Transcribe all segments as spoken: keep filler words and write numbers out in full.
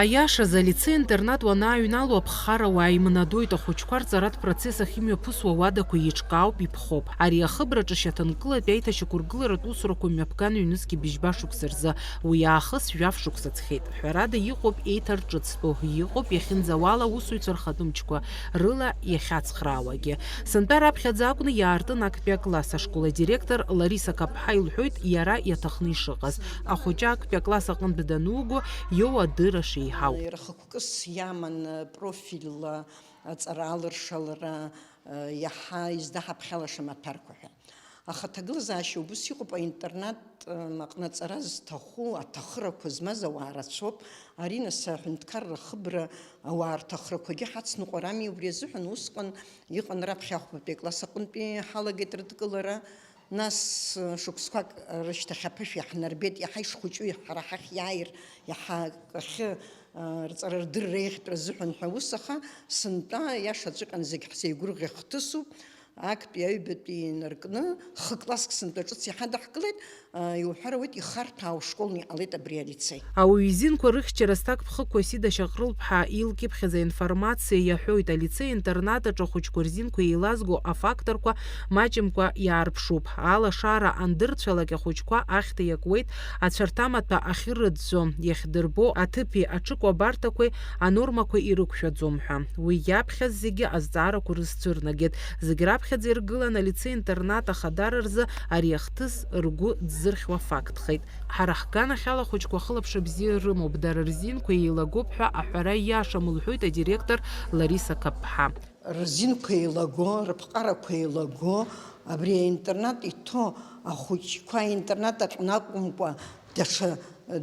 Аиашаз, алицеи-интернат уанааҩнало, аԥхаррауаа имнадоит, ахәыҷқәа рҵаратә процесс ахьымҩаԥысуа уадақәа еиҿкаауп, иԥхоуп. Ари ахыбраҿы шьаҭанкылатәи аиҭашьақәыргыларатә усурақәа мҩаԥган ҩнызқьи быжьба шықәса рзы. Уи аахыс жәаф шықәса ҵхьеит. Ҳәарада, иҟоуп еиҭарҿыцтәу, иҟоуп иахьынӡауала аусуҩцәа рхатәы мчқәа рыла иахьацхраауагьы. Сынтәа раԥхьаӡа акәны иаартын актәи акласс. Ашкол адиректор Лариса Каԥҳа илҳәоит иара иаҭахны ишыҟаз. Ахәыҷы актәи акласс аҟынтә дануго, иоуа адырра шеиҳау. Иара хықәкыс иаман профильла аҵара алыршалара, иаҳа издаҳаԥхьалаша амаҭәарқәа ҳәа. Аха аҭагылазаашьа убыс иҟоуп, аинтернат аҟны аҵара зҭаху, аҭахрақәа змаз ауаа рацәоуп. Ари нас аҳәынҭқарра ахыбра ауаа рҭахрақәагьы ҳацныҟәарами, убри азыҳәан усҟан иҟан раԥхьа ахәбатәи акласс аҟынтәи ҳалагеит рыдкылара. Нас, шықәсқәак рышьҭахь аԥышә иаҳнарбеит, иаҳа ишхәыҷу ҳара ҳахь иааир, иаҳа акы, рҵара рдырра еиӷьтәра азыҳәан ҳәа ус, аха сынтәа иашаҵәҟьан зегь ҳзеигәырӷьо хҭысуп. Актәи аҩбатәи инаркны, хы-класск сынтәа ҿыц иҳадаҳкылеит, иуҳәар ауеит, ихарҭәаау школны иҟалеит абри алицеи. Ауаҩы изинқәа рыхьчара зҭакԥхықәу Сида Шьаҟрылԥҳа илкьыԥхьыз аинформациа иаҳәоит, алицеи-интернат аҿы ахәыҷқәа рзинқәа еилазго афакторқәа маҷымкәа иаарԥшуп. Алашара андырцәалак, ахәыҷқәа ахьҭа иакуеит, ацәарҭамаҭәа ахьырыӡәӡәо, иахьдырбо аҭыԥи аҽыкәабарҭақәеи анормақәа ирықәшәаӡом ҳәа. Уи иаԥхьаз зегьы азҵаарақәа рызцәырнагеит. Зегь раԥхьаӡа иргылан алицеи-интернат ахадара рзы ари ахҭыс ргәы ӡзырхьуа фактхеит. Ҳара ҳганахьала ахәыҷқәа хылаԥшра бзиа рымоуп, дара рзинқәа еилагоуп ҳәа аҳәара ииашам, лҳәоит адиректор Лариса Каԥҳа. Рзинқәа еилаго, рыԥҟарақәа еилаго, абри аинтернат иҭоу ахәыҷқәа аинтернат аҟны акәымкәа, даҽа,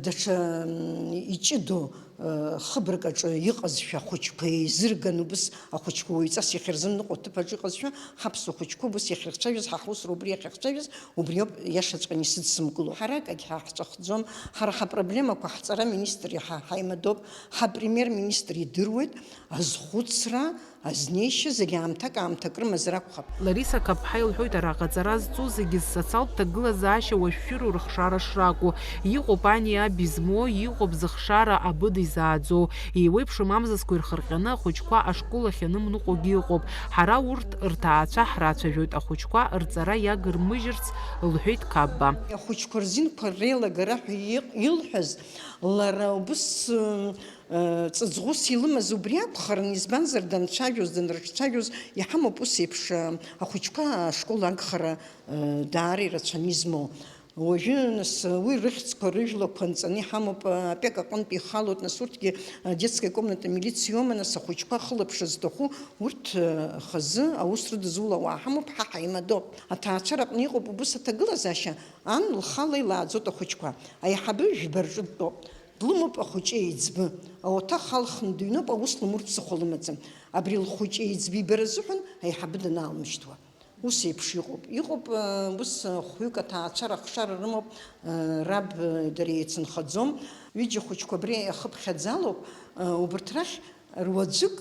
даҽа, м, иҷыдоу, ы, хыбрак аҿы иҟазшәа ахәыҷқәа еизырган, убыс ахәыҷқәа уаҩҵас иахьырзымныҟәо аҭыԥ аҿы иҟазшәа, ҳаԥсуа хәыҷқәа убыс иахьрыхцәажәаз, ҳаҳусура убри иахьрыхцәажәаз, убриоуп иашаҵәҟьаны исыдсымкыло. Ҳара акагь ҳаҳҵәахӡом, ҳара ҳапроблемақәа ҳҵара аминистр иаҳа ҳаимадоуп, ҳапремиер-министр идыруеит, азхәыцра, азнеишьа зегь аамҭак-аамҭак рымазар акәхап. Лариса Каԥҳа илҳәоит, араҟа аҵара зҵоу зегьы зсоциалтә ҭагылазаашьа уашәшәыроу рыхшара шракәу. Иҟоуп ани аби змоу, иҟоуп зыхшара абыда изааӡоу. Еиуеиԥшым амзызқәа ирхырҟьаны ахәыҷқәа ашкол ахь ианымныҟәогьы ыҟоуп. Ҳара урҭ рҭаацәа ҳрацәажәоит, ахәыҷқәа рҵара иагырмыжьырц, лҳәеит Қапба. Ахәыҷқәа рзинқәа реилагара ҳәа иҟ-, илҳәаз лара убыс, ыы, Ҵыҵӷәыс илымаз убри акәхарын, избанзар, данцәажәоз, данрыҿцәажәоз, иҳамоуп ус еиԥш, ахәыҷқәа ашкол агхара даара ирацәаны измоу. Уажәы, нас, уи рыхьӡқәа, рыжәлақәа нҵаны иҳамоуп, аопека аҟынтә ихалоит, нас, урҭгьы, детская комната милициоума, нас, ахәыҷқәа ахылаԥшра зҭаху, урҭ хазы аус рыдызулауа ҳамоуп, ҳа ҳаимадоуп. Аҭаацәараҟны иҟоуп убыс аҭагылазаашьа, ан лхала илааӡоит ахәыҷқәа. Аиҳабы жәба рҿы дтәоуп. Длымоуп ахәыҷы еиҵбы. Ауаҭах алхны дыҩноуп, аус лымуртә ԥсыхәа лымаӡам. Абри лхәыҷы еиҵбы ибара азыҳәан аиҳабы данаалмышьҭуа. Ус еиԥш иҟоуп. Иҟоуп, э, ус, э, хәҩык аҭаацәара ахшара рымоуп, э, раб, э, дара еицынхаӡом. Ҩыџьа хәыҷқәа абри ахыԥхьаӡалоуп, э, убарҭ рахь руаӡәык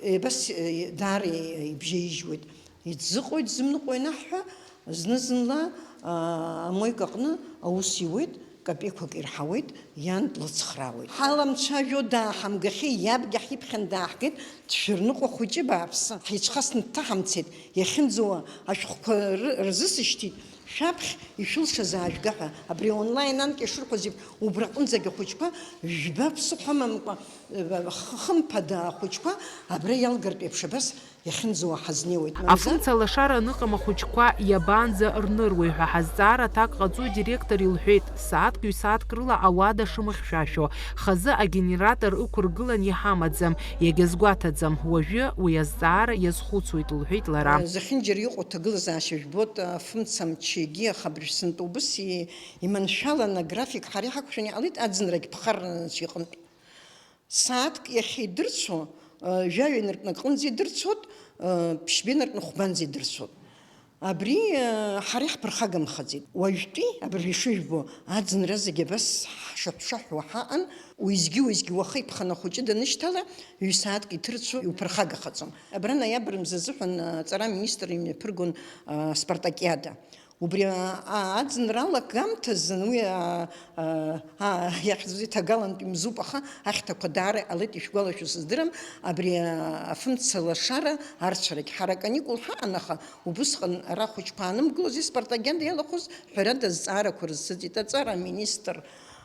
Абас, э, даара ибжьеижьуеит. Иӡыҟои дзымныҟәои анаҳҳәа, зны-зынла, аа, амойка аҟны аус иуеит, капеиқәак ирҳауеит, иан длыцхраауеит. Ҳаламцәажәо дааҳамгахьеи, иабгьы ҳиԥхьан дааҳгеит, дшәырныҟәа хәыҷы бааԥсы, ҳицәхасны дҭаҳамцеит, иахьынӡауа ашәҟәқәа ры-, рзысышьҭит, шәаԥхь ишәылшаз аажәга ҳәа, абри онлайн анкьа ишырҳәаз еиԥш, убраҟынӡагь ахәыҷқәа жәба ԥсыхәа амамкәа, Хымԥада ахәыҷқәа абра иалгартә еиԥш абас иахьынӡауа ҳазнеиуеит, мамзар? Афымца лашара аныҟам ахәыҷқәа иабанӡа рныруеи ҳәа ҳазҵаара аҭак ҟаҵо, адиректор илҳәеит, сааҭк-ҩ-сааҭк рыла ауада шымыхьшәашәо, хазы агенератор ықәыргылан иҳамаӡам, иагьазгәаҭаӡам, уажәы уи азҵаара иазхәыцуеит, лҳәеит лара. Зехьынџьара иҟоу аҭагылазаашьа жәбоит, афымца мчы егьи, аха абыржә сынтәа убыс и-, иманшәаланы аграфик ҳара иҳақәшәаны иҟалеит, аӡынрагь ԥхарраны иҟынтә. Сааҭк иахьа идырцәо, жәаҩа инаркны акҟынӡа идырцәоит, ԥшьба инаркны хәбанӡа идырцәоит. Абри, ҳара иаҳԥырхагамхаӡеит. Уажәтәи, абыржәы ишыжәбо, аӡынра зегьы абас ҳшаҳәшаҳәуа ҳаҟан, уеизгьы-уеизгьы уаха иԥханы ахәыҷы данышьҭала, ҩ-сааҭк иҭырцәо иуԥырхагахаӡом. Абра ноиабр мза азыҳәан аҵара аминистр имҩаԥыргон аспартакиада. Убри а-, а-, аӡынра алагамҭазын уи, а, а, а, иахьӡыз иҭагалантә имзуп, аха ахьҭақәа даара иҟалеит, ишәгәалашәо сыздырам, абри, а, афымца лашара арцәарагь. Ҳара аканикул ҳаҟан, аха убысҟан ара ахәыҷқәа аанымгылоз, испартагенда иалахәыз ҳәарада азҵаарақәа рызцыҵит, аҵара аминистр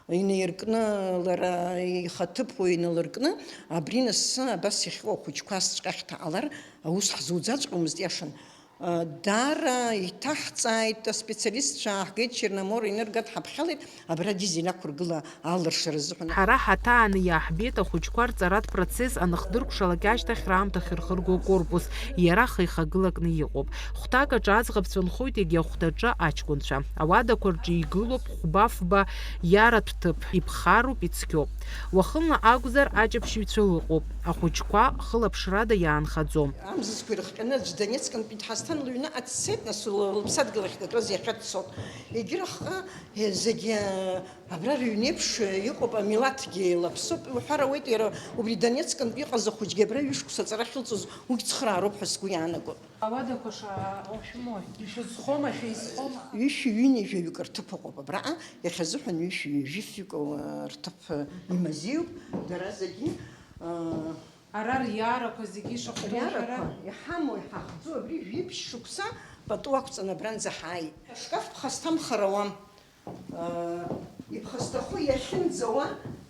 инаиркны, лара ихаҭыԥуаҩ иналыркны, абри нас абас иахьыҟоу ахәыҷқәа асҵәҟьа ахьҭаҟалар, аус ҳзуӡаҵәҟьомызт, иашан. Даара иҭаҳҵааит, аспециалистцәа ааҳгеит, Черномор иныргат ҳаԥхьалеит, абра дизель ақәыргыла алыршара азыҳәан. Ҳара ҳаҭааны иааҳбеит ахәыҷқәа рҵаратә процесс аныхдыркәшалак ашьҭахь раамҭахь ирхырго акорпус, иара ахы ихагылакны иҟоуп. Хәҭак аҿы аӡӷабцәа нхоит, егьи ахәҭаҿы аҷкәынцәа. Ауадақәа рҿы игылоуп хәба-фба иаратә ҭыԥ, иԥхарроуп, ицқьоуп. Уахынла акәзар, аҷаԥшьаҩцәа ыҟоуп. Ахәыҷқәа хылаԥшрада иаанхаӡом. Амзызқәа ирыхҟьаны аӡә Донецкантәи дҳазҭан, лыҩныҟа дцеит, нас ла-, лыԥсадгьыл ахь акрыз иахьа дцот. Егьырахҟа, е, зегьы, э, абра рыҩнеиԥш, э, иҟоуп, амилаҭгьы еилаԥсоуп. Уҳәар ауеит, иара убри Донецкантәи иҟаз ахәыҷгьы абра ҩышықәса аҵара ахьылҵуаз, уигь цхыраароуп ҳәа сгәы иаанагоит. Ауадақәа ша-, шәымои? Ишәызхома, шәеизхома? Ҩышәи ҩынҩажәаҩык рҭыԥ ыҟоуп абраҟа, иахьазыҳәан ҩышәи ҩажәи фҩык, э, рҭыԥ, э, имазеиуп, дара зегьы, э, Ара риарақәа зегьы ишахәҭоу шәара? Риарақәа иҳамоу, иҳахӡу абри жәиԥшь шықәса пату ақәҵаны абранӡа ҳааит. Ашкаф ԥхасҭамхар ауам. Э, иԥхасҭахо иахьынӡауа,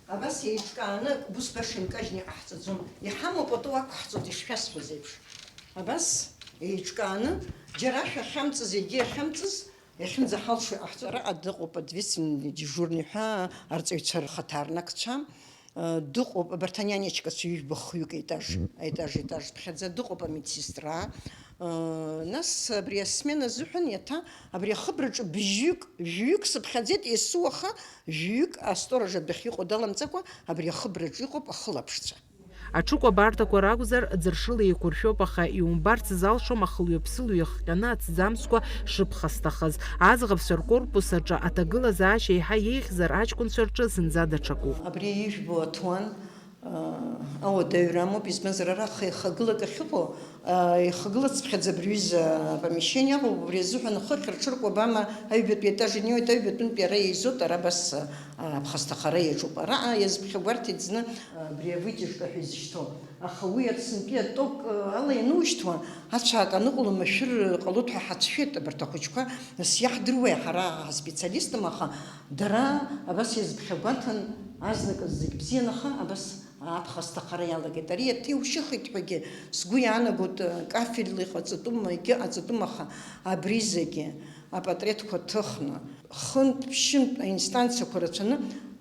абас еиҿкааны, акәбус баша инкажьны иҟаҳҵаӡом. Иҳамоу пату ақәҳҵоит, ишшәасҳәоз еиԥш. Абас еиҿкааны, џьара шәахьамҵыз, егьи ахьамҵыз, иахьынӡаҳалшо иҟаҳҵоит. Араҟа дыҟоуп ответственный дежурный ҳәа арҵаҩцәа рхаҭарнакцәа. Дыҟоуп, абарҭ анянечкацәа ҩба-хҩык аетаж, аетаж, аетаж ԥхьаӡа дыҟоуп амедсестра. Нас абри асмена азыҳәан иаҭа, абри ахыбраҿы бжьҩык, жәҩык сыԥхьаӡеит, есыуаха жәҩык асторож адәахь иҟоу даламҵакәа, абри ахыбраҿы иҟоуп ахылаԥшцәа. Аҽыкәабарҭақәа ракәзар, ӡыршыла еиқәыршәоуп, аха иумбарц залшом ахылҩаԥсылҩа хҟьаны аҭӡамцқәа шыԥхасҭахаз. Аӡӷабцәа ркорпус аҿы аҭагылазаашьа еиҳа еиӷьзар, аҷкәынцәа рҿы зынӡа даҽакуп. Абри ижәбо аҭуан, аа, ауадаҩра амоуп, избанзар, ара ахы-, ихагылак ахьыҟоу, аа, ихагылацыԥхьаӡа абри аҩыза апомешьчение ыҟоуп, убри азыҳәан ахыхь рҽыркәабама, аҩбатәи аетаж инеиуеит, аҩбатәынтәи ара еизоит, ара абас, аа, аԥхасҭахара иаҿуп. Араҟа иазԥхьагәарҭеит зны, аа, абри авытяжка ҳәа изышьҭоу. Аха уи Аԥсынтәи аток ала ианушьҭуа, ацәаак аныҟало машәыр ҟалоит ҳәа ҳацәшәеит абарҭ ахәыҷқәа, нас иаҳдыруеи, ҳара ҳаспециалистым, аха дара абас иазԥхьагәаҭан, азныказ зегь бзиан, аха абас аԥхасҭахара иалагеит. Ари аҭеушьыхит ҳәагьы сгәы иаанагоит, кафельла иҟаҵатәума, егьыҟаҵатәума, аха абри зегьы апатреҭқәа ҭыхны, хынтә-ԥшьынтә аинстанциақәа рацәаны,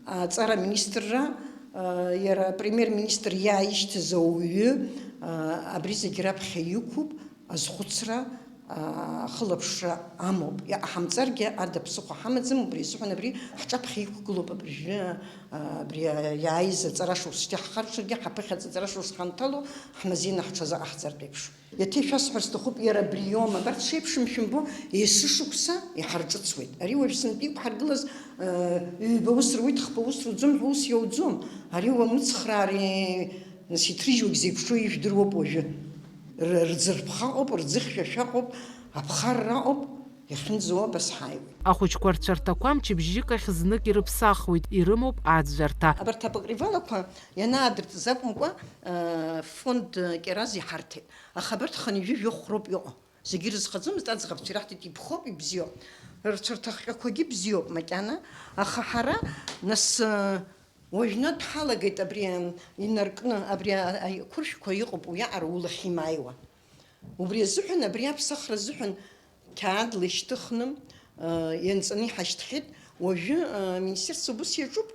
аҵара аминистрра, а, иара апремиер-министр иааишьҭыз ауаҩы, а, абри зегь раԥхьа иқәуп, азхәыцра, а, ахылаԥшра амоуп. Иҟаҳамҵаргьы ада ԥсыхәа ҳамаӡам, убри азыҳәан абри ҳҿаԥхьа иқәгылоуп абыржәы, а, абри иааиз аҵара шықәсгьы ҳхаршҭыргьы, ҳаԥыхьаӡа аҵара шықәс ҳанҭало, ҳмазина ҳҽазыҟаҳҵартә еиԥш. Иаҭа ишәасҳәар сҭахуп, иара абри иоума. Абарҭ шеиԥшымшәымбо, есышықәса иҳарҿыцуеит. Ари уажә сынтәа иқәҳаргылаз, э, ҩба ус руит, хԥа ус руӡом ҳәа ус иауӡом. Ари уамыцхраари, нас, иҭрыжьуагь зеиԥшроу ижәдыруоуп уажәы. Р-, рӡырԥха ыҟоуп, рӡыхьшәашәа ыҟоуп, аԥхарра ыҟоуп, иахьынӡауа абас ҳааиуеит. Ахәыҷқәа рцәарҭақәа мчыбжьык ахь знык ирыԥсахуеит, ирымоуп аӡәӡәарҭа. Абарҭ апокривалақәа ианаадыртыз акәымкәа, э, фонд, э, Кьараз иҳарҭеит. Аха абарҭ хынҩажәи жәохә роуп иҟоу. Зегьы ирызхаӡомызт, аӡӷабцәа ираҳҭеит, иԥхоуп, ибзиоуп. Рцәарҭахҟьақәагьы бзиоуп макьана, аха ҳара, нас, уажәнатә ҳалагеит абри инаркны, абри а-, а-, ақәыршәқәа иҟоуп уиаҟара улахь имааиуа. Убри азыҳәан, абри аԥсахра азыҳәан қьаадла ишьҭыхны, ианҵаны иҳашьҭхьеит. Уажәы, аминистерство убыс иаҿуп,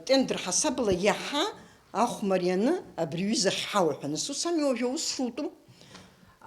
тендер ҳасабала иаҳа ахә марианы абри аҩыза ахьҳауа ҳәа. Нас ус ами уажәы аус шутәу?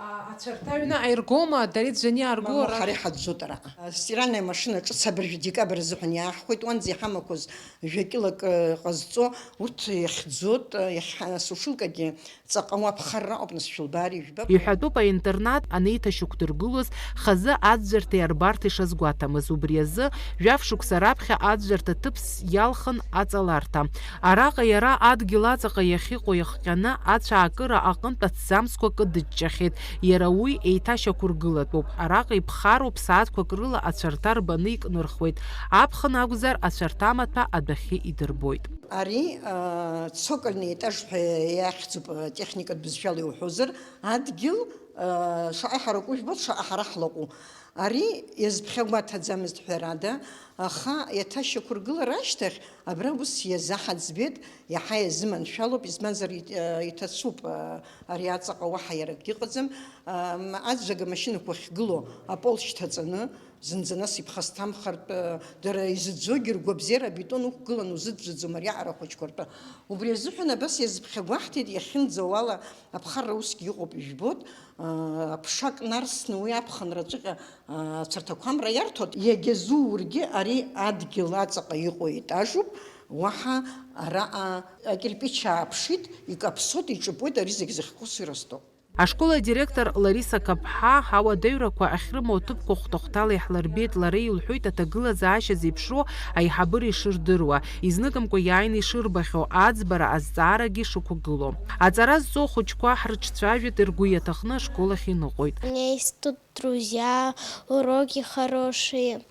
А, ацәарҭа аҩны аиргома, дара иӡәӡәаны иаарго, мамоу, ара? Ҳара иҳаӡӡоит араҟа. Астиральная машина ҿыц абыржәы декабрь азыҳәан иааҳхәеит, уанӡа иҳамақәаз жәа-кьылак, э, ҟазҵо, урҭ иахьӡоит, э, иахьҳа-, сушилкагьы ҵаҟа уа ԥхарра ыҟоуп, нас шәылбаари жәбап. Иҳәатәуп аинтернат анеиҭашьақәдыргылоз хазы аӡәӡәарҭеи арбарҭеи шазгәаҭамыз, убри азы жәаф шықәса раԥхьа аӡәӡәарҭа ҭыԥс иалхын аҵаларҭа. Араҟа иара адгьыл аҵаҟа иахьыҟоу иахҟьаны ацәаакыра аҟынтә аҭӡамцқәа кыдыҷҷахьеит. Иара уи еиҭашьақәыргылатәуп. Араҟа иԥхароуп, сааҭқәак рыла ацәарҭа рбаны икнырхуеит. Аԥхын акәзар, ацәарҭа амаҭәа адәахьы идырбоит. Ари, а, цокольный этаж ҳәа иахьӡуп, а, техникатә бызшәала иуҳәозар, адгьыл, а, шаҟа ҳараку жәбоит, шаҟа ҳара ҳлаҟәу. Ари иазԥхьагәаҭаӡамызт, ҳәарада, аха еиҭашьақәыргылара ашьҭахь абра ус иазаҳаӡбеит, иаҳа иазыманшәалоуп, избанзар, ит-, а, иҭацәуп, а, ари аҵаҟа уаҳа иара акгьы ыҟаӡам, ам, аӡәӡәага машьынақәа ахьгылоу апол шьҭаҵаны, зынӡа нас иԥхасҭамхартә, дара изыӡәӡәогьы ргәабзиара абетон ықәгыланы узыӡәӡәаӡом ари аҟара ахәыҷқәа ртәы. Убри азыҳәан абас иазыԥхьагәаҳҭеит, иахьынӡауала аԥхарра усгьы иҟоуп, ижәбоит, аа, аԥша кнарсны уи аԥхынраҵәҟьа, аа, ацәарҭақәа амра иарҭоит. Иагьазуургьы ари адгьыл аҵаҟа иҟоу етажуп, уаҳа араҟа акирпич ааԥшит, икаԥсоит, иҿыпуеит, ари зегь зыхьқәоу сырасҭоуп. Ашкол адиректор Лариса Каԥҳа ауадаҩрақәа ахьрымоу аҭыԥқәа хәҭа-хәҭала иаҳлырбеит, лара илҳәоит аҭагылазаашьа зеиԥшроу аиҳабыра ишырдыруа, изныкымкәа иааины ишырбахьоу, аӡбара азҵаарагьы шықәгылоу. Аҵара зҵо ахәыҷқәа ҳрыҿцәажәеит, ргәы иаҭахны ашкол ахь иныҟәоит. У меня есть тут друзья, уроки хорошие,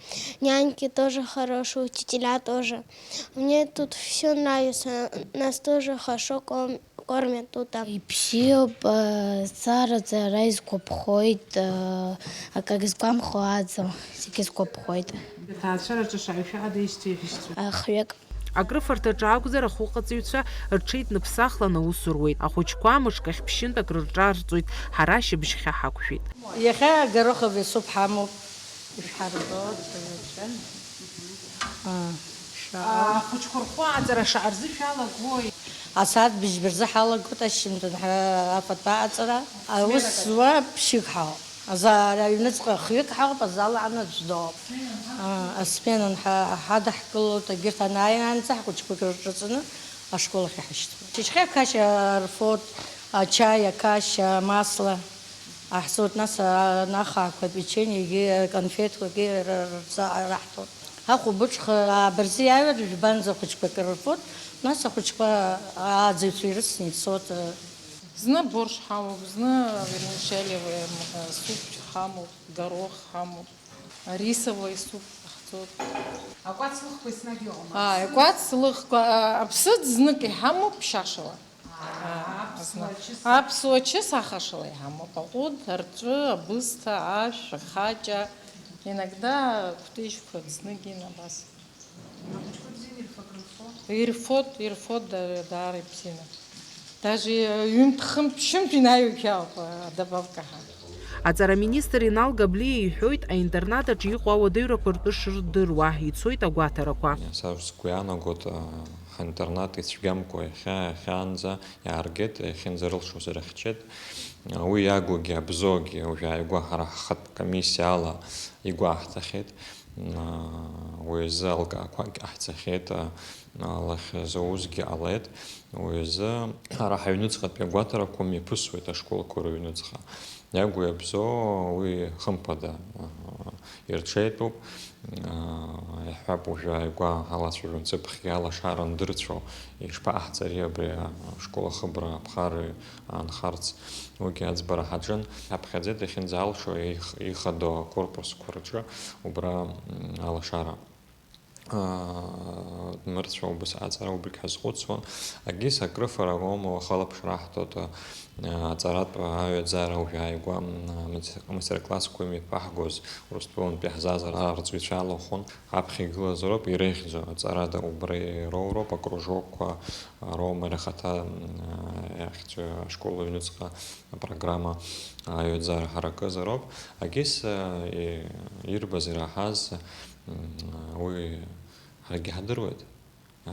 няньки тоже хорошие, учителя тоже. Мне тут все нравится, нас тоже хорошо ком- Кормят тут. Ибзиоуп, э, сараӡа ара изгәаԥхоит, э, акагьы згәамхо аӡам, зегьы згәаԥхоит. Аҭаацәараҿы шаҩ шәаада ишьцәеи жәшьцәа? Э, хҩык. Акрыфарҭаҿы акәзар, ахәыҟаҵаҩцәа рҽеидныԥсахлан аус руеит. Ахәыҷқәа мышк ахь ԥшьынтә акрырҿарҵоит, ҳара шьыбжьхьа ҳақәшәеит. Иахьа гороховый суп ҳамоуп. Ишәҳарбоит, уаҵәы. Аа, шәаауеит. Ахәыҷқәа рхәы аҵара шаҟа рзы шәалагои? Асааҭ быжьба рзы ҳалагоит, ашьжьымҭан ҳа-, афатә аҟаҵара. Аус зуа ԥшьҩык ҳауп. Аза-, аҩныҵҟа хҩык ҳауп, азал аҟны аӡә доуп. Аа, асменан ҳа-, ҳадаҳкылоит, егьырҭ анааи аанӡа ҳхәыҷқәагьы рҿаҵаны ашкол ахь иҳашьҭуеит. Шьыжьхьа ақашьа рфоит, ачаи, ақашьа, амасла. Аҳзуеит, нас, а, анахаақәа, апечениагьы, аконфеҭқәагьы р-, рза-, раҳҭоит. Ахәылбыҽха, а, бырзиаҩыр, жәбанӡа ахәыҷқәа акыр рфоит, нас ахәыҷқәа ааӡаҩцәа ирыцны ицоит, а. Зны борш ҳамоуп, зны вермишелевый, м, суп ҳамоуп, горох ҳамоуп, рисовый суп ҟаҳҵоит. Акәац лыхқәа еснагь иҟоума? Ааи, акәац лыхқәа, а, аԥсыӡ знык иҳамоуп ԥшьашала. Аԥсуа чыс. Аԥсуа чыс ахашала иҳамоуп, аҟәыд, арҵәы, абысҭа, ашә, ахаҷа, иногда кәтыжьқәак зныкгьы абас. Ахәыҷқәа бзианы ирфо, акрырфо? Ирфоит, ирфоит, да-, даара ибзианы. Даже ҩынтә-хынтә-ԥшьынтә инаҩуагь ауп, а, адобавка ҳәа. Аҵараминистр Инал Габлиа иҳәоит, аинтернат аҿы иҟоу ауадаҩрақәа ртәы шырдыруа, ицоит агәаҭарақәа. Са сгәы иаанагоит, а, Ҳинтернат ицәгьамкәа иахьа, иахьаанӡа иааргеит, иахьынӡарылшоз ирыхьчеит. Уи иагугьы, абзоугьы уажә ааигәа ҳара ҳхатә комиссиала игәаҳҭахьеит. Уи азы алкаақәагь ҟаҳҵахьеит, лахь зауазгьы ҟалеит. Уи азы ҳара ҳаҩныҵҟатәи агәаҭарақәа мҩаԥысуеит ашколқәа рыҩныҵҟа. Иагу иабзоу уи хымԥада, аа, ирҽеитәуп. Аа, иаҳҳәап, уажәы ааигәа ҳалацәажәон, цыԥхгьы алашара андырцәо, ишԥаҟаҳҵари абри ашкол ахыбра аԥхарра аанхарц? Уигьы аӡбара ҳаҿын. Ҳаԥхьаӡеит иахьынӡалшо еих-, ихадоу акорпусқәа рҿы убра, м, алашара. Аа, дмырцәо убас аҵара убригь ҳазхәыцуан. Агьыс акрыфара ауама, уаха алаԥшра ҳҭоит, аа, аҵаратә аҩаӡара уажә ааигәа, м, амастер-классқәа имҩаԥаҳгоз Урыстәылантәи ҳзаазар арҵаҩцәа алахәын. Аԥхьа игылаз роуп иреиӷьӡоу, аҵарада убра ироуроуп, акружокқәа роума, иара ахаҭа, м, иахьӡу ашкол аҩныҵҟа апрограмма аҩаӡара ҳаракызароуп. Агьыс, а, и-, ирбаз, ираҳаз, м, уи ҳаргьы ҳадыруеит. А,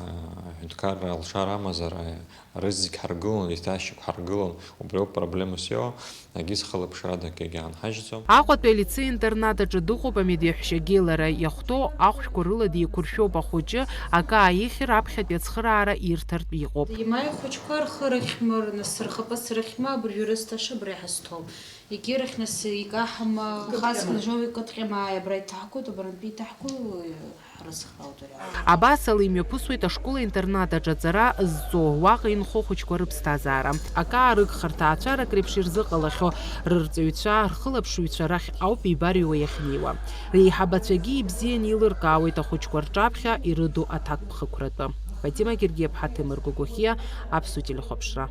аҳәынҭқарра алшара амазар, а, рызегь ҳаргылон, еиҭашьақә ҳаргылон, убриоуп проблемас иоуа, агьыс хылаԥшрада акгьы аанҳажьӡом. Аҟәатәи алицеи-интернат аҿы дыҟоуп амедеҳәшьагьы лара, иахәҭоу ахәшәқәа рыла деиқәыршәоуп ахәыҷы, акы ааихьыр аԥхьатәи ацхыраара ирҭартә иҟоуп. Имааи ахәыҷқәа рхы рыхьмыр, нас рхаԥыц рыхьма, абыржәы рысҭаша абра иҳазҭоуп. Егьирахь нас икаҳама, хацк нажьоу икыдҟьама, ааи, абра иҭаҳгоит, абрантәи иҭаҳгоит, уи Абасала имҩаԥысуеит ашкол-интернат аҿы аҵара зҵо, уаҟа инхо ахәыҷқәа рыԥсҭазаара. Акы аарыгхарҭа аацәарак реиԥш ирзыҟалахьоу, рырҵаҩцәа, рхылаԥшҩцәа рахь ауп еибарыҩуа иахьнеиуа. Реиҳабацәагьы ибзианы еилыркаауеит ахәыҷқәа рҿаԥхьа ирыду аҭакԥхықәратәы. Фатима Гергиаԥҳа, Ҭемыр Гогохиа, Аԥсуа телехәаԥшра.